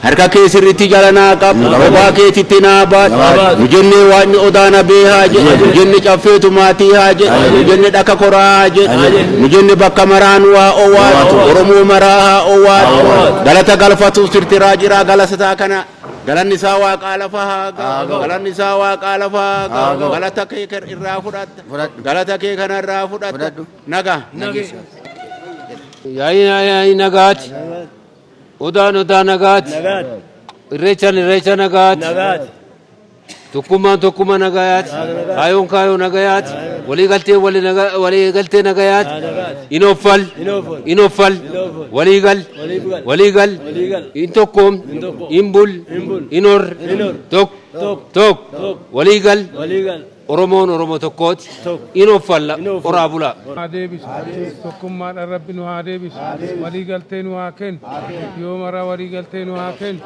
Harka kee sirriitti jala naa qab, kophaa keetitti naa baadhu. Nu jennee Waaqni odaa na bee haa jedhu, nu jenne caffeetu maatii haa jedhu, nu jenne dhaka koraa haa jedhu, nu jenne bakka maraa nu haa owwaatu, Oromoo maraa haa owwaatu. Galata galfatuuf tirtiraa jiraa galasataa kana. Galanni isaa waaqaa lafa haa ga'u. Galanni isaa waaqaa lafa haa ga'u. Galata kee kan irraa fudhatta. Galata kee kana irraa fudhatta. Nagaa. Yaa'iin yaa'ii nagaati. Odaan odaa nagaati. Irreechaan irreecha nagaati. Tokkummaan tokkummaa nagayaati. Kaayoon kaayoo nagayaati. Waliigalteen waliigaltee nagayaati. Inoffal. Inoffal. Waliigal. Waliigal. In tokkoom. In bul. In hor. Tokko. Tokko. Waliigal. Oromoon Oromoo tokkooti. In offalla. Horaa bulaa. Haa deebisu. Tokkummaadhaan Rabbi nu haa deebisu. Walii galtee nu haa kennu. Yoo maraa walii galtee nu haa kennu.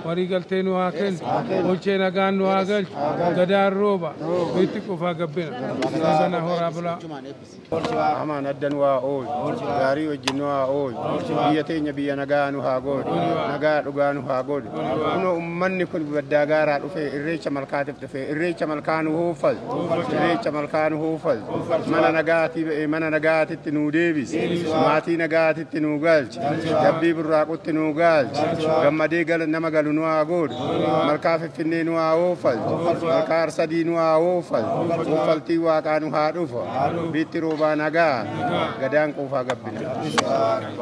Walii galtee nu haa kennu. Olchee nagaan nu haa galchu. Gadaan rooba. Itti qufaa gabbina. Sana horaa bulaa. Hamaan adda nu haa oolchu. Gaarii wajjin nu haa oolchu. Biyya teenya biyya nagaa nu haa godhu. Nagaa dhugaa nu haa godhu. Kunoo ummanni kun baddaa gaaraa dhufee irreecha malkaatiif dhufee irreecha malkaa nu hoofalchu. Irreecha malkaa nu hoofalchu. Mana nagaatii ba'ee mana nagaatitti nu deebisi. Maatii nagaatitti nu galchi. Jabbii burraaqutti nu galchi. Gammadee nama galu nu haa godhu. Malkaa Finfinnee nu haa hoofalchu. Malkaa Arsadii nu haa hoofalchu. Hoofaltii waaqaa nu haa dhufa. Biitti roobaa nagaa. Gadaan quufaa gabbina.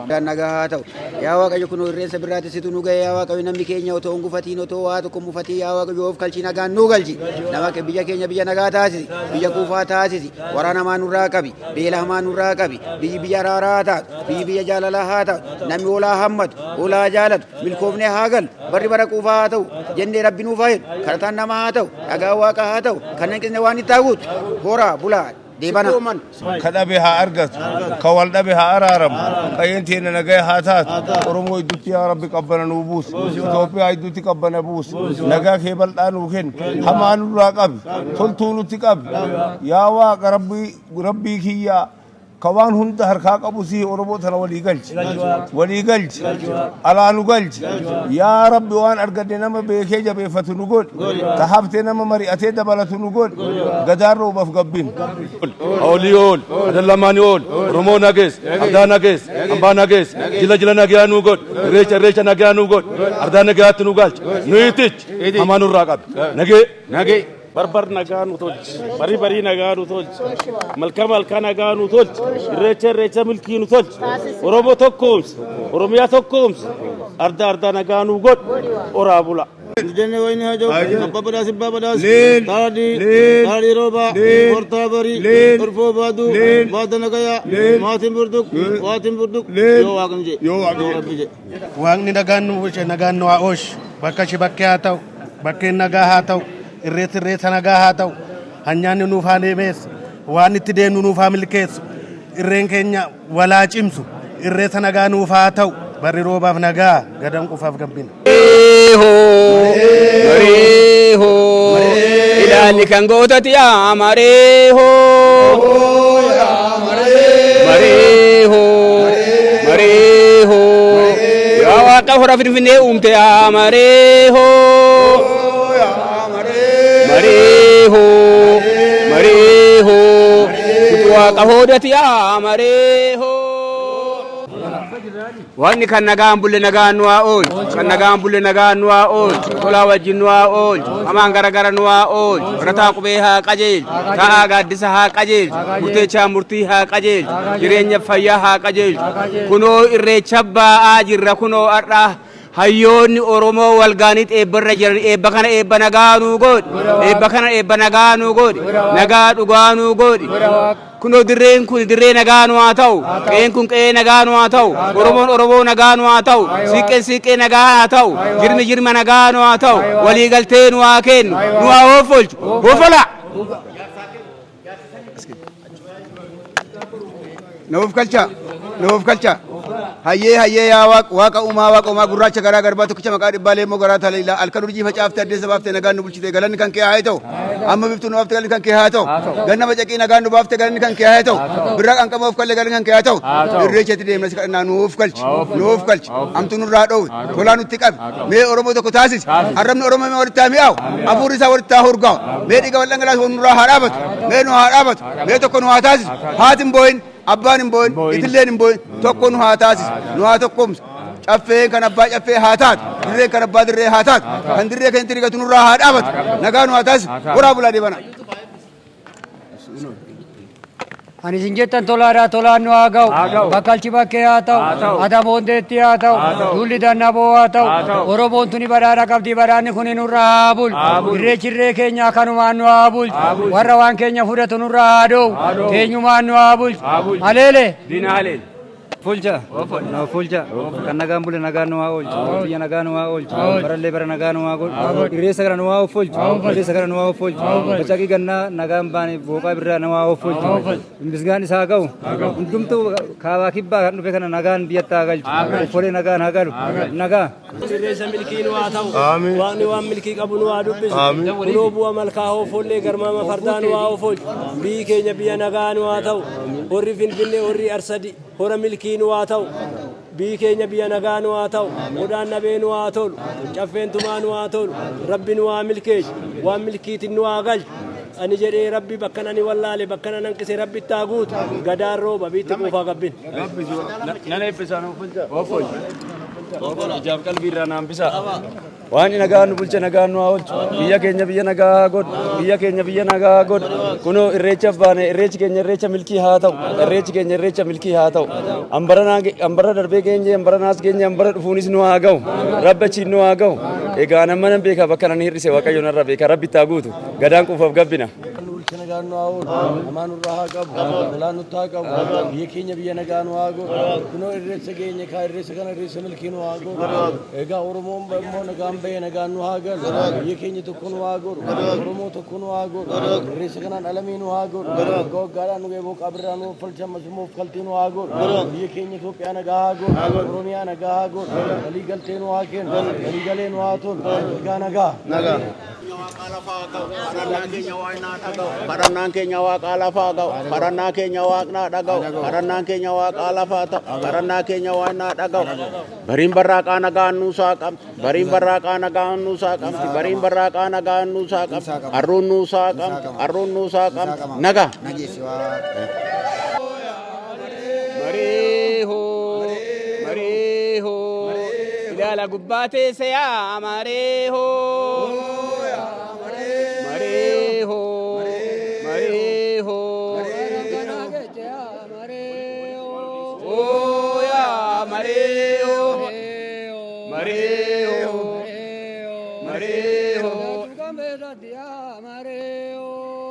Gadaan nagaa haa ta'u. Yaa Waaqayyo kunoo irreensa birraatti situ nu ga'e yaa Waaqayyo namni keenya otoo hin gufatiin otoo waa tokko hin mufatiin yaa Waaqayyo of kalchii nagaan nu galchi. Nama biyya keenya biyya nagaa taasisi. Biyya quufaa taasisi. Waraana hamaa nurraa qabi. Beela hamaa nurraa qabi. Biyyi biyya araaraa haa taatu. Biyyi biyya jaalalaa haa taatu. Namni olaa hammatu. Olaa jaalatu. Milkoofnee haa galu. Barri bara quufaa haa ta'u. Jennee Rabbi nuuf haa jedhu. Kadhataan namaa haa ta'u. Dhagaa Waaqaa haa ta'u. Kan hanqisne waan itti haa guutu. Horaa bulaa. Deebana. Ka dhabe haa argatu, ka wal dhabe haa araaramu, qayyeen teenya nagaya haa taatu, Oromoo iddutti yaa Rabbi qabbana nuu buusi, Itoophiyaa iddutti qabbana buusi, nagaa kee bal'aa nuu kenni, hamaa nurraa qabi, toltuu nutti qabi, yaa Waaqa Rabbii Rabbii kiyyaa ka waan hunda harkaa qabu sii Oromoo tana walii galchi, walii galchi, alaa nu galchi, yaa Rabbi waan arganne nama beekee jabeeffatu nu godhi, ta hafte nama mari'atee dabalatu nu godhi, gadaan roobaf gabbin. Olii ol, adan lamaanii ol, Oromoo nagees, ardaa nagees, hambaa nagees, jila jila nagayaa nuu godhi, irreecha irreecha nagayaa nuu godhi, ardaa nagayaatti nu galchi, nu itichi, hamaa nurraa qabi. Nagee. Nagee. Barbar nagaa nu tolchi. Barii barii nagaa nu tolchi. Malka malka nagaa nu tolchi. Irreecha irreecha milkii nu tolchi. Oromoo tokkoomsi. Oromiyaa tokkoomsi. Ardaa ardaa nagaa nu godhi. Oraa bula. Jenne wayni hajo abba badhaas abbaa badhaas taadhi taadhi roobaa hortaa barii orfoo baaduu baada nagayaa maatiin burduk waatiin burduk yoo waaqni jedhe yoo rabbi jedhe. Waaqni nagaan nu bulche nagaan nu haa oolchu bakka ishee bakkee haa ta'u bakkeen nagaa haa ta'u irreessi irreessa nagaa haa ta'u hanyaanni nuuf haa deemeessu waan itti deemnu nuuf haa milkeessu irreen keenya walaa cimsu irreessa nagaa nuuf haa ta'u barri roobaaf nagaa gadan qufaaf gabbina. Mareehoo ilaalli kan gootati yaa mareehoo mareehoo mareehoo yaa waaqa hora finfinnee uumte yaa mareehoo mareehoo mareehoo utu waaqa hoodati yaa mareehoo. Waaqni kan nagaan bulle nagaan nu haa oolchu. Kan nagaan bulle nagaan nu haa oolchu. Tolaa wajjin nu haa oolchu. Hamaan gara gara nu haa oolchu. Barataa qubee haa qajeelchu. Taa'aa gaaddisa haa qajeelchu. Murteechaa murtii haa qajeelchu. Jireenya fayyaa haa qajeelchu. Kunoo irreecha ba'aa jirra kunoo har'aa. Hayyoonni Oromoo walgaanii eebbarra jiran eebba kana eebba nagaa nuu godhi. Eebba kana eebba nagaa nuu godhi. Nagaa dhugaa nuu godhi. Kunoo dirreen kun dirree nagaa nu haa ta'u. Qe'een kun qe'ee nagaa nu haa ta'u. Oromoon Oromoo nagaa nu haa ta'u. Siiqqeen siiqqee nagaa haa ta'u. Jirmi jirma nagaa nu haa ta'u. Waliigaltee nu haa kennu. Nu haa hoofolchu. Hoofola! Nuuf galcha. Nuuf galcha. Hayyee hayyee yaa Waaq, Waaqa uumaa, Waaqa uumaa gurraacha garaa garbaa tokkicha maqaa dhibbaa leemmoo garaa taliilaa halkan urjii facaaftee addeessa baaftee nagaan nu bulchite galanni kan kee haa ta'u. Amma biftuu nu baaftee galanni kan kee haa ta'u. Ganna bacaqii nagaan nu baaftee galanni kan kee haa ta'u. Birraa qanqamoo of kallee galanni kan kee haa ta'u. Irreechatti deemna si kadhannaa nuuf galchi. Nuuf galchi. Hamtuu nurraa dhoowwi. Tolaa nutti qabi. Mee Oromoo tokko taasisi. Arrabni Oromoo mee walitti haa mi'aawu. Hafuurri isaa walitti haa hurgaa'u. Mee dhiiga wal dhangalaasu nurraa haa dhaabatu. Mee nu haa dhaabatu. Mee tokko nu haa taasisu. Haati hin boo'in. Abbaan hin boo'in. Itilleen hin boo'in. Tokko nu haa taasisu. Nu haa tokkoomsu. Caffeen kan abbaa caffee haa taatu. Dirreen kan abbaa dirree haa taatu. Kan dirree kan itti rigatu nurraa haa dhaabatu. Nagaa nu haa taasisu. Horaa bulaa deebana. Ani isin jettan tolaadhaa tolaan nu haa ga'u. Bakkalchi bakkee haa ta'u. Adamoon deetti haa ta'u. Duulli dannaboo haa ta'u. Oromoon tuni badhaadha qabdi badhaadni kun nurra haa bulu. Irreechi irree keenya akkanumaan nu haa bulchu. Warra waan keenya fudhatu nurra haa dhoowwu. Keenyumaan nu haa bulchu. Aleele. Dinaaleen. Fulcha. No fulcha. Kan nagaan bule nagaan nu haa oolchu. Biyya nagaa nu haa oolchu. Barallee bara nagaa nu haa godhu. Irreessa kana nu haa offolchu. Irreessa kana nu haa offolchu. Bacaqii gannaa nagaan baane booqaa birraa nu haa offolchu. Misgaan isaa ga'u. Hundumtuu kaabaa kibbaa kan dhufe kana nagaan biyyatti haa galchu. Offolee nagaan haa galu. Nagaa. Irreessa milkii nu haa ta'u. Waaqni waan milkii qabu nu haa dubbisu. Kunoo bu'a malkaa hoofollee garmaama fardaa nu haa ofolchu. Biyyi keenya biyya nagaa nu haa ta'u. Horri Finfinnee horri Arsadi hora milkii nu haa ta'u. Biyyi keenya biyya nagaa nu haa ta'u. Odaan nabee nu haa tolu. Caffeen tumaa nu haa tolu. Rabbi nu haa milkeessu. Waan milkiitiin nu haa galchu. Ani jedhee Rabbi bakkan ani wallaale bakkan an hanqise Rabbi itti haa guutu. Gadaan rooba biitti quufaa gabbin. Nan eebbisaa nu fulcha. Ijaaf qalbii irraa naan bisaa. Waan nagaa nu bulche nagaan nu haa oolchu. Biyya keenya biyya nagaa haa godhu. Biyya keenya biyya nagaa haa godhu. Kunoo irreechaaf baane irreechi keenya irreecha milkii haa ta'u. Irreechi keenya irreecha milkii haa ta'u. Ambara darbee geenye ambara naas geenye ambara dhufuunis nu haa ga'u. Rabbi achiin nu haa ga'u. Egaa nama nan beeka bakka nan hir'ise Waaqayyo narra beeka Rabbi itti haa guutu. Gadaan quufaaf gabbina. Bulcha nagaa nu haa oolu. Hamaa nurraa haa qabu. Balaa nutti haa qabu. Biyya keenya biyya nagaa nu haa godhu. Kunoo irreessa keenya kaa irreessa kana irreessa milkii nu haa godhu. Egaa Oromoon immoo nagaan bahee nagaan nu haa galu. Biyya keenya tokko nu haa godhu. Oromoo tokko nu haa godhu. Irreessa kanaan alamii nu haa godhu. Waggaa waggaadhaan nu ga'e booqaa birraa nu offalcha ammas immoo of kaltii nu haa godhu. Biyya keenya Itoophiyaa nagaa haa godhu. Oromiyaa nagaa haa godhu. Walii galtee nu haa kennu. Walii galee nu haa tolu. Egaa nagaa. Kadhannaan keenya waaqaa lafaa ga'u. Kadhannaa keenya waaqnaa dhaga'u. Kadhannaan keenya waaqaa lafaa ta'u. Kadhannaa keenya waaqnaa dhaga'u. Bariin barraaqaa nagaan nuusaa qabdi. Bariin barraaqaa nagaan nuusaa qabdi. Bariin barraaqaa nagaan nuusaa qabdi. Arruun nuusaa qabdi. Arruun nuusaa qabdi. Nagaa. Mareehoo mareehoo ilaala gubbaa teesse yaa mareehoo mareehoo mareehoo oo yaa mareehoo mareehoo mareehoo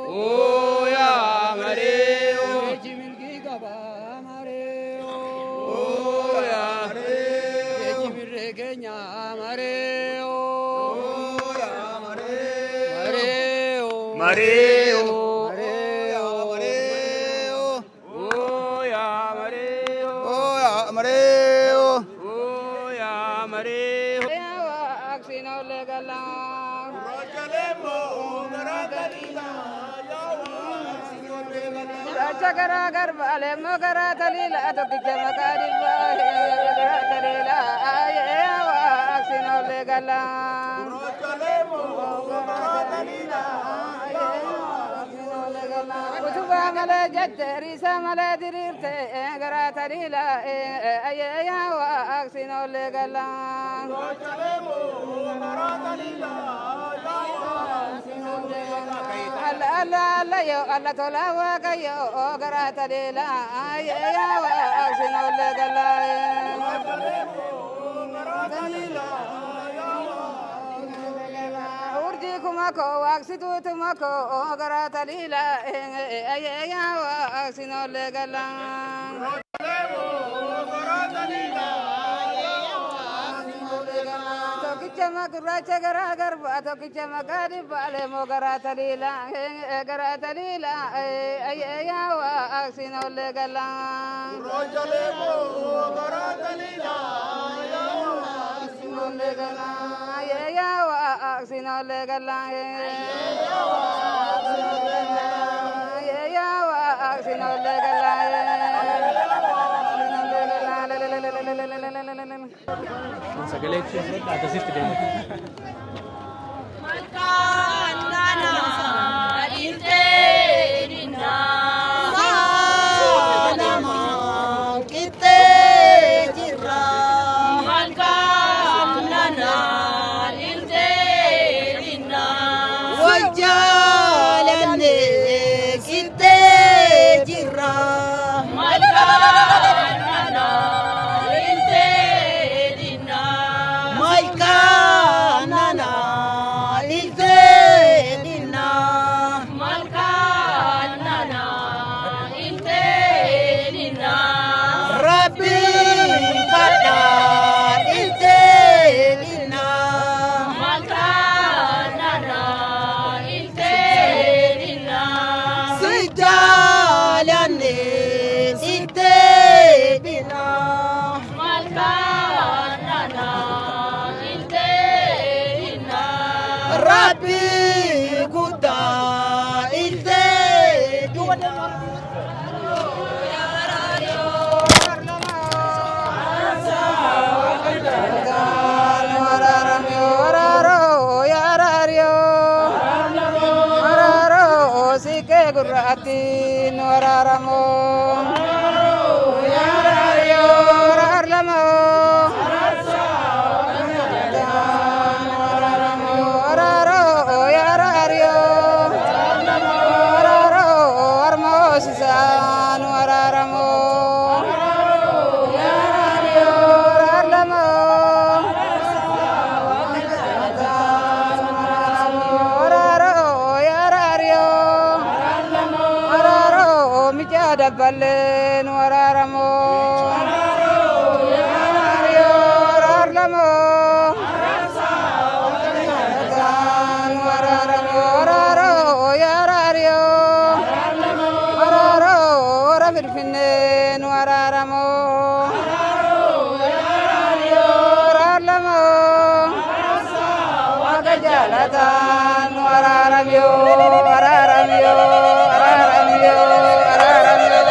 oo yaa mareehoo oo yaa mareehoo oo yaa mareehoo Oo yaa mareehoo. oo yaa mareehoo. Gurraacha garaa garba aleemmoo garaa taliila tokkicha maqaa dhibbaa garaa taliila waaqsinoolee gala. Utubaa malee jette riisa malee diriirte garaa taliila waaqsinoolee gala. Alla alla alla yo alla tola waaqayyo garaa taliila waaqsinoolee gala. Urjii kuma koo waaqsituutuma koo garaa taliila waaqsinoolee gala. Tokkicha Tokkicha gurraacha garaa garba tokkicha maqaa dhibba aleemoo garaa taliila garaa taliila yaawa aksinollee galaa. Gurraacha leemoo garaa taliila yaawa aksinollee galaa yaawa aksinollee galaa yaawa aksinollee galaa. Sagalee akkasitti deema. Malkaan naannaa iltee dinnaa namaa qixxee jirra. Malkaan naannaa iltee dinnaa. Wal jaalannee qixxee jirra. Malkaan naannaa iltee dinnaa. Malkaan naannaa iltee dinnaa. Malkaan naannaa iltee dinnaa. Rabbiin kadhaa iltee dinnaa. Malkaan naannaa iltee dinnaa. Si jaalannee iltee dinnaa. Malkaan naannaa iltee dinnaa. Rabbi guddaa iltee dinnaa. Gurraatiin waraaramoo waraarlamoo waraaroo yaaraariyoo waraaroo harmoosisaan waraaramoo waraarlamoo waraaroo yaaraariyoo waraaroo mija dabballeen waraaramoo waraarlamoo waraaroo yaaraariyoo waraaroo wara finfinneen waraaramoo waraarlamoo waaqa jaalataan waraaramiyoo waraaramiyoo waraaramiyoo waraaramiyoo.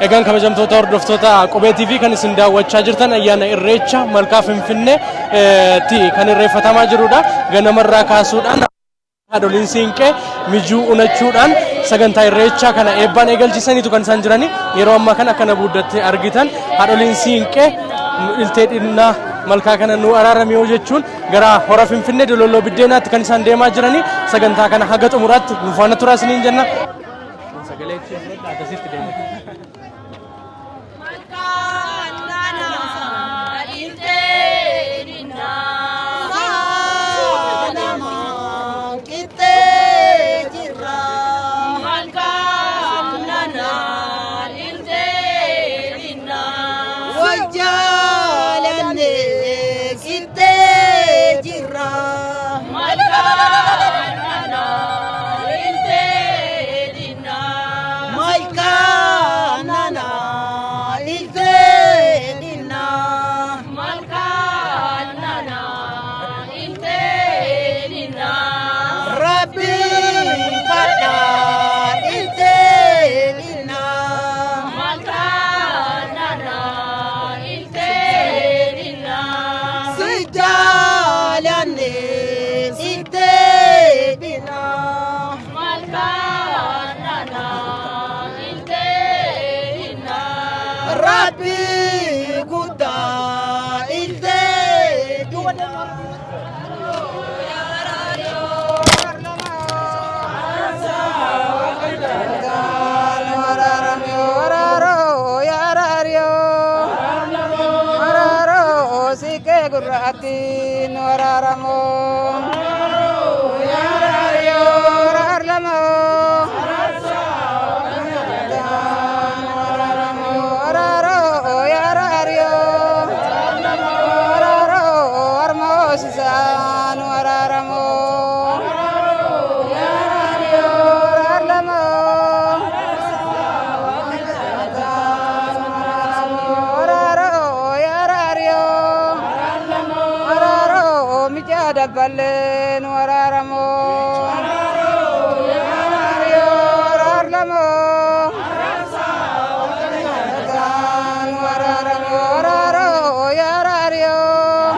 Egaan kabajamtoota hordoftoota Qubee TV kan isin daawwachaa jirtan ayyaana Irreecha Malkaa Finfinnee ti kan irreeffatamaa jirudha. Ganamarraa kaasuudhaan haadholiin siinqee mijuu unachuudhaan sagantaa Irreechaa kana eebbaan eegalchiisaniitu kan isaan jirani. Yeroo ammaa kana akkana buuddatti argitan haadholiin siinqee iltee dhinnaa malkaa kana nu araaramiyoo jechuun gara hora Finfinnee Dololloo Biddeenaatti kan isaan deemaa jirani. Sagantaa kana haga xumuraatti nu faana turaa isiniin jenna. Sagalee akkasitti deema. Malkaan naannaa iltee dinnaa. Namaa qixxee jirra. Malkaan naannaa iltee dinnaa. Wal jaalannee qixxee jirra. Malkaan naannaa iltee dinnaa. Malkaan naannaa iltee dinnaa. Malkaan naannaa iltee dinnaa. Rabbiin kadhaa iltee dinnaa. Malkaan naannaa iltee dinnaa. Si jaalannee iltee dinnaa. Malkaan naannaa iltee dinnaa. Rabbi guddaa iltee dinnaa. Waraaroo yaaraariyoo waraaroo siqee gurraatiin waraaramoo waraarlamoo waraaroo yaaraariyoo waraaroo harmoos. Dabballee nu araaramoo.